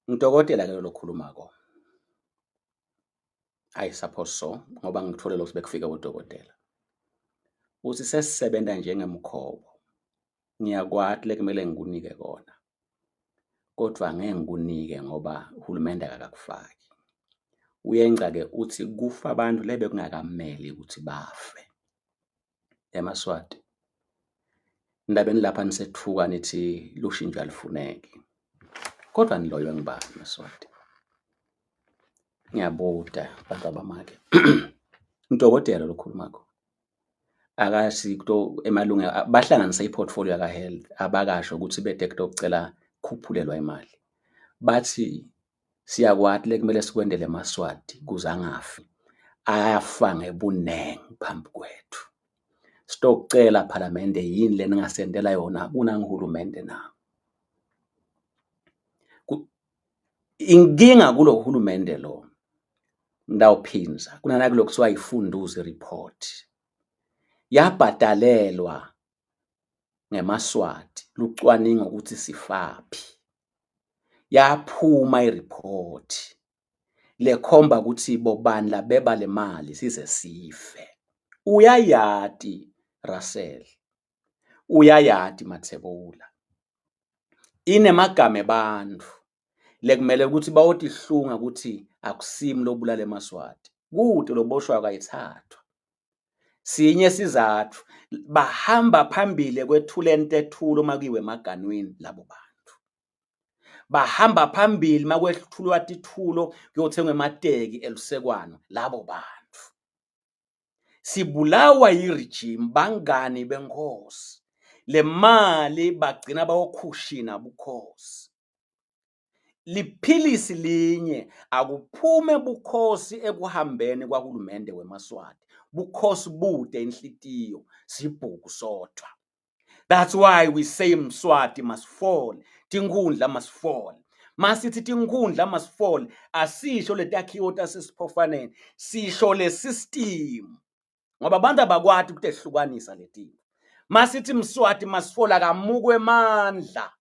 Ngidokotela ke lokhulumako. I suppose so ngoba ngithole lokhu bekufika udokotela. Uthi sesisebenza njengemkhobo. Ngiyakwati lekumele ngikunike kona. Kodwa ngeke ngikunike ngoba uhulumende akakufaki. Uyenca ke uthi kufa abantu lebekungakameli ukuthi bafe. EmaSwati. Ndabeni lapha nisethuka nithi lushintsho alufuneki. Kodwa niloywe ngubani maSwati? Ngiyabuta bantu abamake. Udokotela lokhulumako. Akasi kuto emalunga bahlanganise i-portfolio yaka-health abakasho ukuthi bede kutokucela khuphulelwa imali. Bathi siyakwati lekumele sikwendele emaSwati kuze angafi. Ayafa ngebunengi phambi kwethu. Sitokucela phalamende yini leningasentela yona kunangihulumende na? Inkinga kulo hulumende lo ngitawuphinza kunanakulo kuthiwa yifunduzi report yabhadalelwa ngemaSwati lucwaningo ukuthi sifaphi yaphuma i-report lekhomba ukuthi bobani labeba le mali size sife. Uyayati Russell, uyayati Mathebula. Inemagama ebantfu lekumele ukuthi bayotihlunga ukuthi akusimi lobulala emaSwati. Kute loboshwayo kayithathwa. Sinye sizatfu bahamba phambili ekwethuleni tethulo uma kuyiwe emaganwini labo bantu. Bahamba phambili uma kwethulwa tithulo kuyothengwa emateki elusekwana labo bantu. Sibulawa yi-regime bangani benkosi. Le mali bagcina bayokhushina bukhosi. Liphilisi linye akuphume bukhosi ekuhambeni kwahulumende wemaSwati. Bukhosi bude inhlitiyo sibhuku sodwa. That's why we say Mswati must fall, tinkhundla must fall. Masithi tinkhundla must fall, asisho letakhiwo tasesiphofaneni, sisho le system. Ngoba abantu abakwati ukutehlukanisa letintfo. Masithi Mswati must fall akamukwe emandla.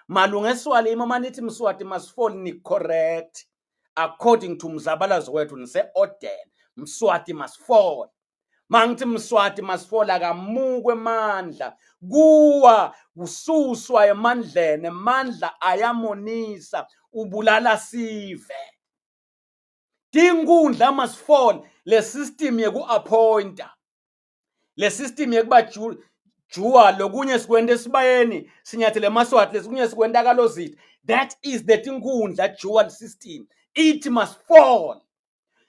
Malunga eswalimo manithi Mswati must fall ni correct. According to mzabalazo wethu nise order. Mswati must fall. Mangithi Mswati masifola akamukwe emandla kuwa kususwa emandleni emandla ayamonisa ubulala sive tinkundla must fall le system yeku-appointa le system yekuba juwa lokunye sikwenta esibayeni sinyathele emaswati lesinye sikwenta kalozitha that is the tinkundla dual system it must fall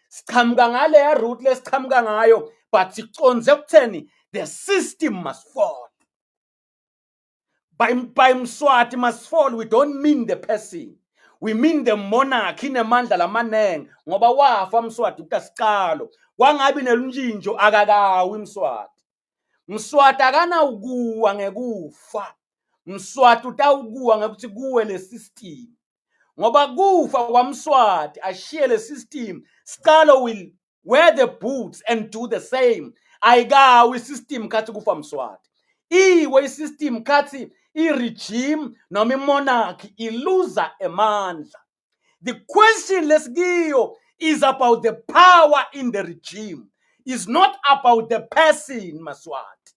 sichamuka ngaleya route lesichamuka ngayo but siconze ekutheni the system must fall by Mswati must fall we don't mean the person we mean the monarch inemandla lamanenge ngoba wafa Mswati kutasiqalo kwangabi neluntshintsho akakawi Mswati Mswati akanawukuwa ngekufa Mswati utawukuwa ngekuthi kuwe le system ngoba kufa kwaMswati ashiye le system Sicalo will wear the boots and do the same ayikawi system khathi kufa Mswati iwe isystem khathi i-regime noma imonarchy iluza emandla the question lesikiyo is about the power in the regime is not about the person Maswati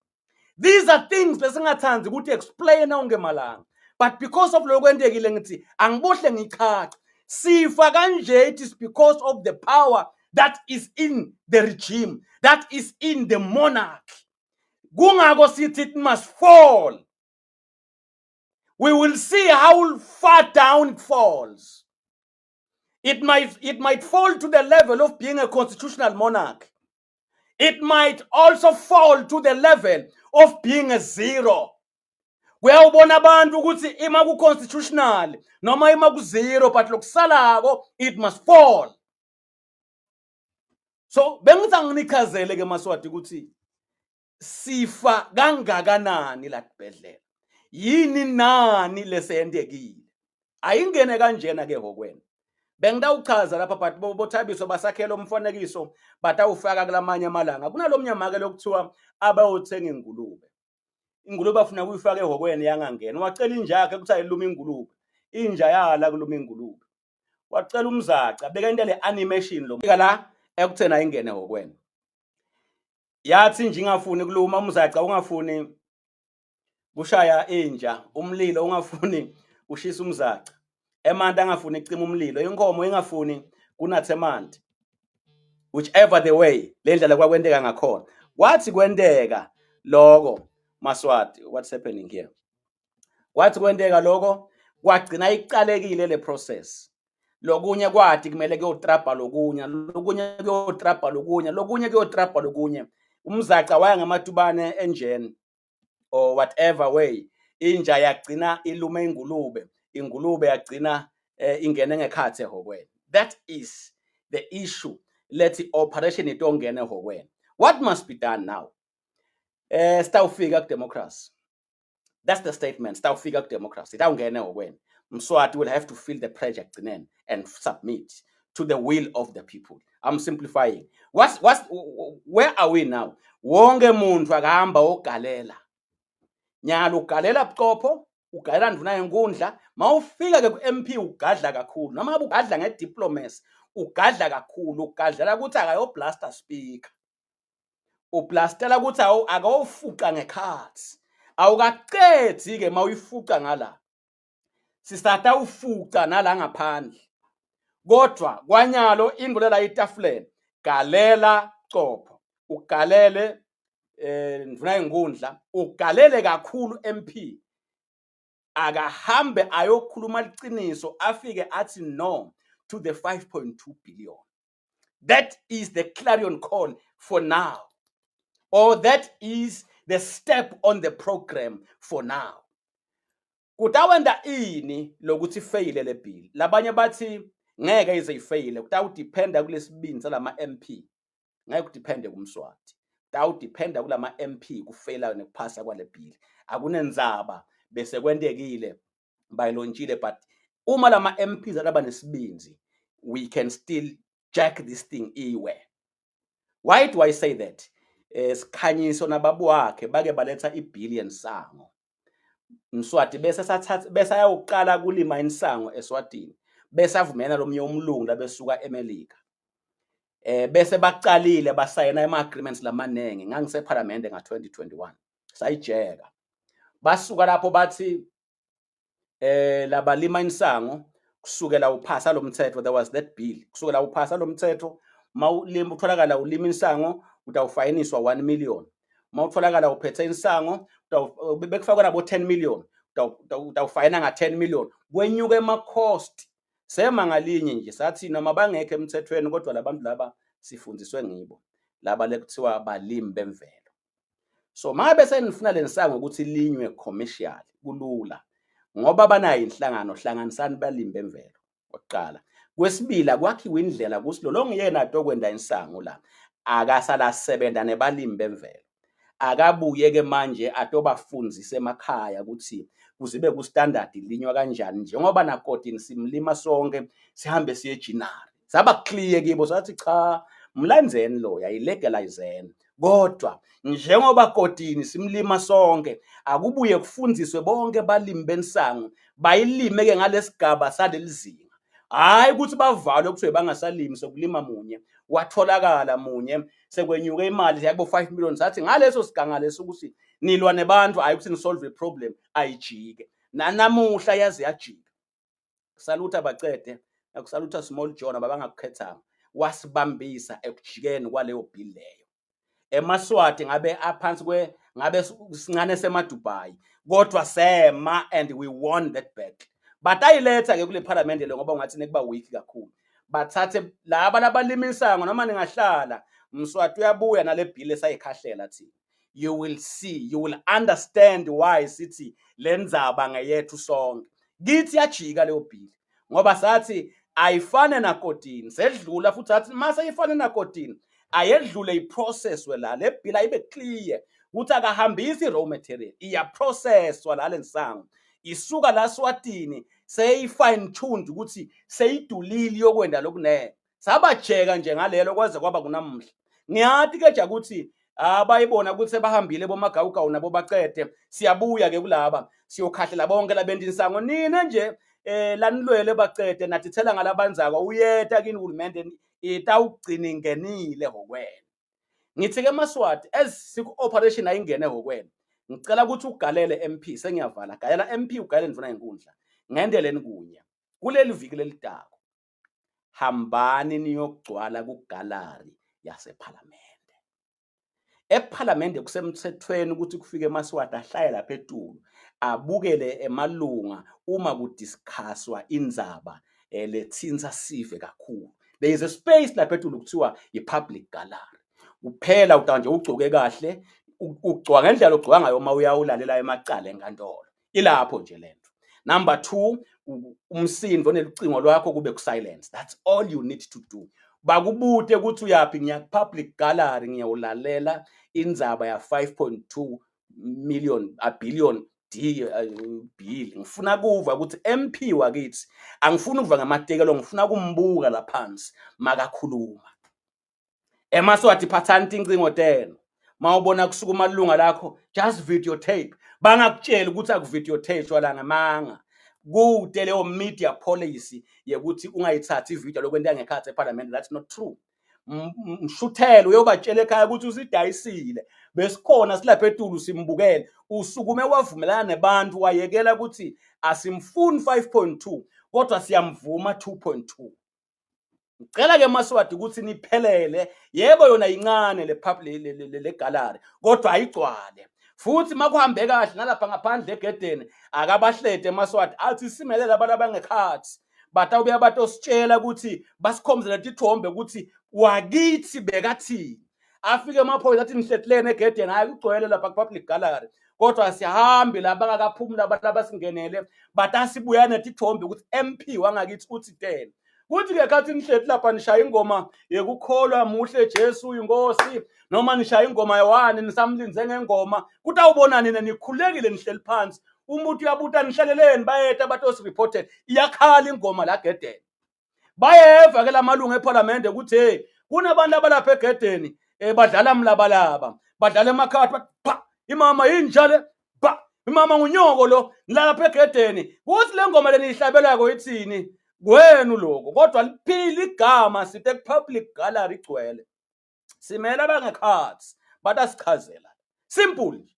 These are things lesingathandi ukuthi explain onke malanga. But because of lokwentekile ngithi angibohle ngichache. Sifa kanje it is because of the power that is in the regime, that is in the monarch. Kungako sithi it must fall. We will see how far down it falls. It might fall to the level of being a constitutional monarch. It might also fall to the level of being a zero. Kuyawubona abantu ukuthi ima ku-constitutional noma ima ku-zero but lokusalako it must fall. So bengithi anginichazele ke Maswati ukuthi sifa kangakanani la tibhedlela. Yini nani lesentekile. Ayingene kanjena ke hokweni. Bengitawuchaza lapha but boThabiso basakhela umfanekiso batawufaka kulamanye amalanga. Kunalomnyama ke lokuthiwa abayothenga ingulube. Ingulube afuna kuyifaka ehokweni yangangena. Wacela inja yakhe ukuthi ayilume ingulube. Inja yala kuluma ingulube. Wacela umzaca bekenta le animation lo la ekuthena ayingene hokweni. Yathi nje ingafuni kuluma umzaca ungafuni kushaya inja, umlilo ungafuni ushisa umzaca, emanti angafuni kucima umlilo, inkomo ingafuni kunatha emanti. Whichever the way le ndlela kwakwenteka ngakhona. Kwathi kwenteka lokho Maswati, what's happening here? Kwathi kwenteka lokho kwagcina iqalekile le process. Lokunye kwathi kumele kuyotrabha lokunye, lokunye kuyotrabha lokunye, lokunye kuyotrabha lokunye. Umzaca waya ngamatubane enjeni or whatever way, inja yagcina ilume ingulube, ingulube yagcina ingene ngekhathi ehhokweni. That is the issue. Lethi operation itongena ehhokweni. What must be done now? Sitawufika ku democracy. That's the statement. Sitawufika ku democracy. Itawungena ehhokweni. Mswati will have to feel the pressure ekugcineni and submit to the will of the people. I'm simplifying. Where are we now? Wonke muntu akahamba ogalela. Nyalo ugalela bucopho, ugalela ndvuna yenkundla, mawufika ke ku-MP ugadla kakhulu. Noma ngabe ugadla ngediplomacy, ugadla kakhulu, ugadlela ukuthi akayoblasta speaker. Ublastela ukuthi akawufuqa ngekhathi. Awukaqedzi ke mawuyifuqa ngala. Sisata ufuca nala ngaphandle. Kodwa kwanyalo into la itafuleni, galela copho, ugalele ndvuna yenkundla, ugalele kakhulu MP. Akahambe ayokhuluma liqiniso afike athi no to the 5.2 billion. That is the clarion call for now. Or that is the step on the program for now. Kutawenta ini lokuthi ifeyile le bill? Labanye bathi ngeke ize ifeyile, kutawudependa kulesibindi salama MP. Ngeke kudepende kuMswati. Kutawudependa kulama MP kufeyila nekuphasa kwale bill. Akunendzaba bese kwentekile bayilontshile, but uma lama MPs alaba nesibindi, we can still jack this thing iwe. Why do I say that? Sikhanyiso nababu wakhe bake baletha ibillion sango. Mswati bese sathatha bese ayawuqala kulima insango eSwatini, bese avumela lomnye umlungu labesuka eMelika. Bese baqalile basayina ama agreements lamanengi. NgangiseParliament nga2021 sayijeka. Basuka lapho bathi labalima insango kusukela uphasa lo mthetho, there was that bill, kusukela uphasa lo mthetho mawulima utholakala ulima insango utawufayiniswa 1 million, mawutholakala uphethe insango bekufakwa nabo 10 million, utawufayina nga 10 million, kwenyuka ema cost. Sema ngalinye nje sathi noma bangekho emthethweni kodwa labantu laba sifundiswe ngibo laba lekuthiwa balimi bemvelo. So mangabe senifuna lensango ukuthi linywe commercial, kulula ngoba banayo inhlangano, hlanganisani balimi bemvelo okuqala. Kwesibili, akwakhiwe indlela ukuthi lo longiyena atokwenda insango la akasala sebenza nebalimi bemvelo, akabuye ke manje atobafundisa emakhaya ukuthi kuzibe ku standard linywa kanjani, njengoba nakotini simlima sonke sihambe siye ginnery. Saba clear kibo sathi cha, mlandzeni lo yayilegalizeni, kodwa njengoba kotini simlima sonke akubuye kufundiswe bonke balimi bensangu bayilime ke ngalesigaba salelizinga. Hayi ukuthi bavalwe kuthiwe bangasalimi, sokulima munye watholakala munye sekwenyuke imali yakubo 5 million. Sathi ngaleso siganga leso ukuthi nilwa nebantu, hayi ukuthi nisolve iproblem, ayijike nanamuhla yaze yajika. Salutha bacede akusalutha Small John ababangakukhethanga wasibambisa ekujikeni kwaleyo bill leyo. EmaSwati ngabe aphansi kwe ngabe sincane semaDubai, kodwa sema and we won that battle. Batayiletha ke kule parliament le ngoba ungathi nekuba weak kakhulu, bathathe laba labalimisango noma ningahlala. Mswati uyabuya nale bill esayikhahlela thina. You will see, you will understand why sithi lendzaba ngeyethu sonke. Kithi yajika leyo bill ngoba sathi ayifane nakotini, sedlula futhi sathi mase ifane nakotini ayedlule iprocess la le bill ayibe clear ukuthi akahambisi raw material, iyaprocesswa la lensangu isuka la Swatini seyi fine tuned ukuthi seyidulile yokwenda lokunene. Sabajeka nje ngalelo kwaze kwaba kunamuhla. Ngiyati ke ja ukuthi abayibona ukuthi sebahambile bomagawugawu nabo bacede, siyabuya ke kulaba siyokhahlela bonke labenta insango nina nje. Lanilwele bacede nathithela ngalabanzako uyeta kini hulumende itawugcina ingenile hokweni. Ngithi ke Maswati as siku operation ayingene hokweni. Ngicela ukuthi ugalele MP, sengiyavala. Galela MP, ugalele ndvuna yenkundla. Ngendeleni kunye. Kuleli viki lelidako. Hambani niyogcwala ku gallery yasePhalamende. EPhalamende kusemthethweni ukuthi kufike emaSwati ahlale lapha etulu abukele emalunga uma kudiscusswa indzaba lethinta sive kakhulu. There is a space lapha etulu kuthiwa i-public gallery. Kuphela uta nje ugcoke kahle, ugcoka ngendlela ogcoka ngayo uma uyawulalela emacala enkantolo. Ilapho nje lento. Number 2, umsindo nelucingo lwakho kube ku silence. That's all you need to do. Bakubute ukuthi uyaphi, ngiya public gallery ngiyawulalela indzaba ya 5.2 million a billion D bill. Ngifuna kuva ukuthi MP wakithi, angifuni ukuva ngamatekelo, ngifuna kumbuka la phansi makakhuluma. EmaSwati phathani tincingo tenu. Mawubona kusuka umalunga lakho, just videotape. Bangakutsheli ukuthi akuvideotape la ngamanga. Kude leyo media policy yekuthi ungayithathi ivideo lokwenta ngekhathi eParliament, that's not true. Mshuthele uyobatshela ekhaya ukuthi usidayisile. Besikhona silapha etulu simbukele. Usukume wavumelana nebantu wayekela ukuthi asimfuni 5.2 kodwa siyamvuma 2.2. Ngicela ke Maswati ukuthi niphelele. Yebo yona incane le public le gallery kodwa ayigcwale. Futhi makuhambe kahle nalapha ngaphandle egedeni akabahlede eMaswati athi simelele abantu abangekhathi. Batawubuya batositshela ukuthi basikhombise letithombe ukuthi wakithi bekathini. Afike emaphoyisa athi nihletlene egedeni, hayi kugcwele lapha ku-public gallery. Kodwa sihambe la bangakaphumuli abantu abasingenele batasibuya netithombe ukuthi MP wangakithi uthi tena. Kuthi ke khathi nihleti lapha nishaya ingoma yekukholwa muhle Jesu inkosi noma nishaya ingoma yewani nisamlinze ngengoma kutawubona nina nikhulekile nihleli phansi. Umuntu uyabuta nihlaleleni bayeta batosi reported iyakhala ingoma la gedeni. Bayeva ke lamalungu eParliament ukuthi hey kunabantu abalapha egedeni badlala mlabalaba badlala emakhadi pa imama yinja le ba imama ngunyoko lo lapha egedeni kuthi le ngoma leniyihlabelako ithini kwenu lokho kodwa liphila igama sithe public gallery igcwele simele abangekhathi batasichazela simple nje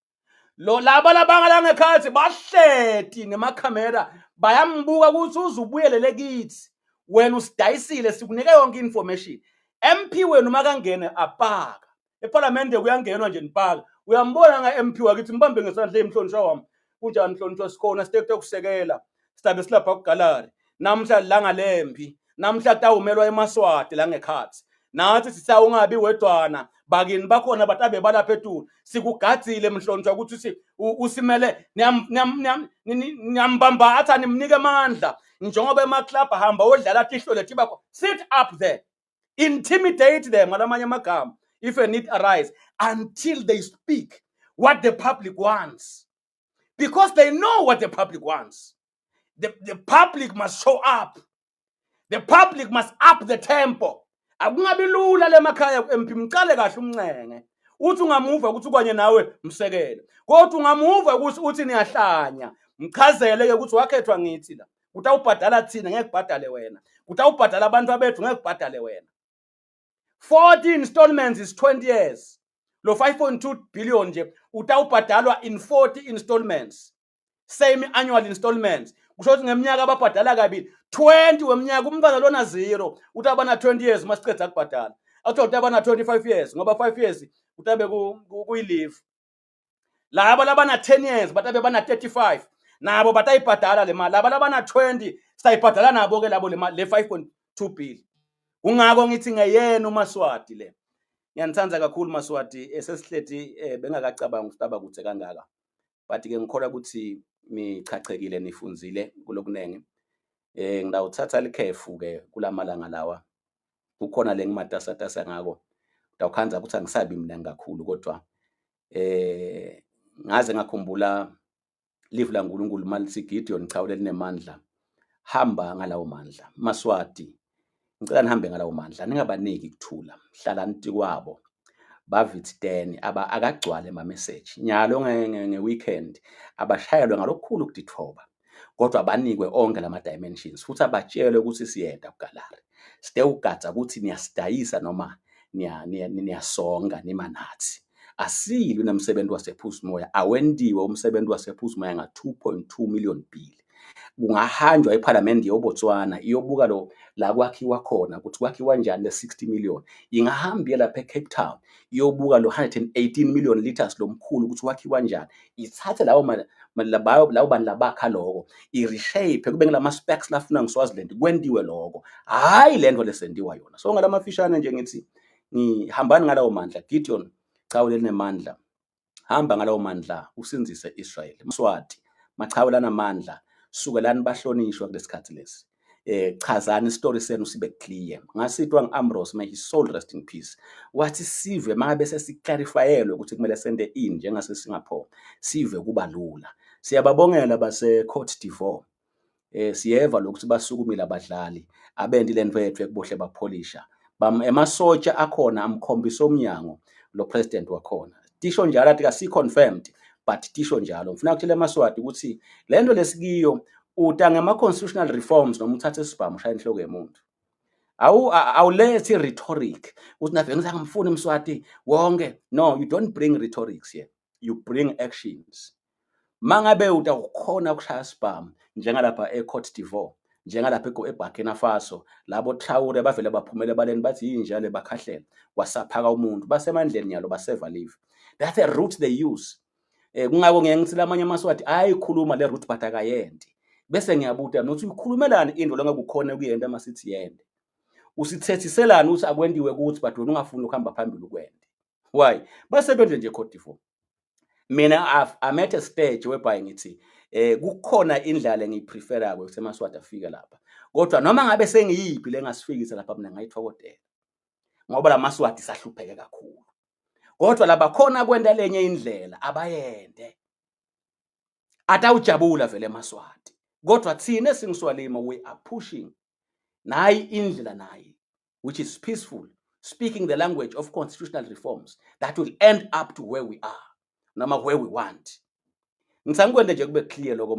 lo laba labanga langekhathi bahleti nemakhamera bayambuka ukuthi uzubuyelele kithi wena usidayisile sikunike yonke information. MP wenu makangene apaka eParliament kuyangenwa nje nipaka uyambona nga MP wakithi mbambe ngesandla emhlonishwa wami kunjani mhlonishwa sikhona sithe kusekela silabe silapha kugallery namhla langa lempi namhla tawumelwa eMaswati la ngekhathi nathi sithi awungabi wedwana bakini bakhona batabe balapha etulu sikugadzile mhlonishwa ukuthi usimele niyambamba athi animnike amandla njengoba emaklabhu ahamba odlala tihlole tibakho sit up there intimidate them ngalamanye amagama if a need arise until they speak what the public wants because they know what the public wants. The public must show up. The public must up the tempo. Akungabi lula lemakhaya ku-MP mcale kahle umncenge. Uthi ungamuva ukuthi ukanye nawe msekele. Kodwa ungamuva ukuthi uthi niyahlanya. Mchazele ke ukuthi wakhethwa ngithi la. Kutawubhadala thina ngeke kubhadale wena. Kutawubhadala abantu abethu ngeke kubhadale wena. 40 installments is 20 years. Lo 5.2 billion nje utawubhadalwa in 40 installments. Same annual installments. Kusho ukuthi ngeminyaka ababhadala kabili 20 weminyaka umntwana lona 0 uthi abana 20 years masiceda kubhadala. Athi uthi abana 25 years ngoba 5 years utabe kuyi-leave. Laba labana 10 years batabe bana 35 nabo batayibhadala le mali. Laba labana 20 sayibhadala nabo ke labo le mali le 5.2 billion. Kungako ngithi ngeyena uMaswati le. Ngiyanithanda kakhulu Maswati esesihleti bengakacabanga ukuthi taba kude kangaka. But ke ngikholwa ukuthi nichachekile nifunzile kulokunengi. Ngidawuthatha likhefu ke kulamalanga lawa. Kukhona le ngimatasatasa ngako. Ngidawukhandza ukuthi angisabi mina kakhulu kodwa ngaze ngakhumbula live laNkulunkulu malithi Gideon cha ulenemandla hamba ngalawo mandla. Maswati ngicela nihambe ngalawo mandla ningabaniki kuthula hlalani tikwabo bavithitene aba akagcwale ama message nyalo nge weekend abashayelwe ngalokukhulu ukudithoba. Kodwa banikwe onke lama dimensions futhi abatshelwe ukuthi siyeda kugalari. Sitewugadza ukuthi niyasidayisa noma niyasonga nima nathi. Asilwi nemsebenzi wasePhuzumoya, awentiwe umsebenzi wasePhuzumoya nga-2.2 million bill. Kungahanjwa ephalamende yoBotswana iyobuka lo la kwakhiwa khona ukuthi kwakhiwa njani le 60 million. Ingahamba iye lapha eCape Town iyobuka lo 118 million liters lomkhulu ukuthi wakhiwa njani. Ithathe lawo bantu labakha loko, i-reshape kube ngilama specs lafuna ngiSwaziland, kwentiwe loko. Hhayi lento lesentiwa yona. So ngalamafishane nje ngithi ngihambani ngalawo mandla. Gideon, chawe lelinemandla, hamba ngalawo mandla usindzise Israel. Mswati, machawe lanamandla, sukelani bahlonishwa kulesikhathi lesi. Chazani isitori senu sibe clear. Ngasitwa ngi-Ambrose, may his soul rest in peace. Wathi sive mangabe sesiclarifyelwe ukuthi kumele sente ini njengase Singapore, sive kuba lula. Siyababongela base Cote d'Ivoire. Siyeva lokuthi basukumile abadlali abenti lento yethu ekubohle bapholisha. Bam emasotsha akhona amkhombisa umnyango lo president wakhona. Tisho njalo athi kasi confirmed, but tisho njalo. Ngifuna ukutshela emaSwati ukuthi lento lesikiyo uta ngama constitutional reforms noma uthathe isibhamu ushaya inhloko yomuntu. Awulethi rhetoric ukuthi nave ngisangimfuni Mswati wonke. No, you don't bring rhetorics here. You bring actions. Mangabe utawukhona ukushaya isibhamu njengalapha eCote d'Ivoire, njengalapha eBurkina Faso, labo Traore bavele baphumele ebaleni bathi yinja le bakhahlela, wasaphaka umuntu, basemandleni nyalo baseva live. That's a route they use. Kungako ngeke ngithi lamanye amaSwati ayikhuluma le route but akayenti. Bese ngiyabuta nokuthi uyikhulumelani into longeke ukuyenta masithi yende. Usithethiselani ukuthi akwentiwe kuthi but wena ungafuni ukuhamba phambili ukwente. Why? Basebenze nje Cote d'Ivoire. Mina I'm at a stage whereby ngithi kukhona indlela engiyipreferako ukuthi emaSwati afike lapha. Kodwa noma ngabe sengiyiphi lengasifikisa lapha, mina ngayithokodela. Ngoba lamaSwati sahlupheke kakhulu. Kodwa labakhona kwenta lenye indlela abayende. Atawujabula vele emaSwati. Kodwa thina singiswalimo, we are pushing nayi indlela nayi, which is peaceful, speaking the language of constitutional reforms that will end up to where we are noma where we want. Ngisangikwente nje kube clear lokho.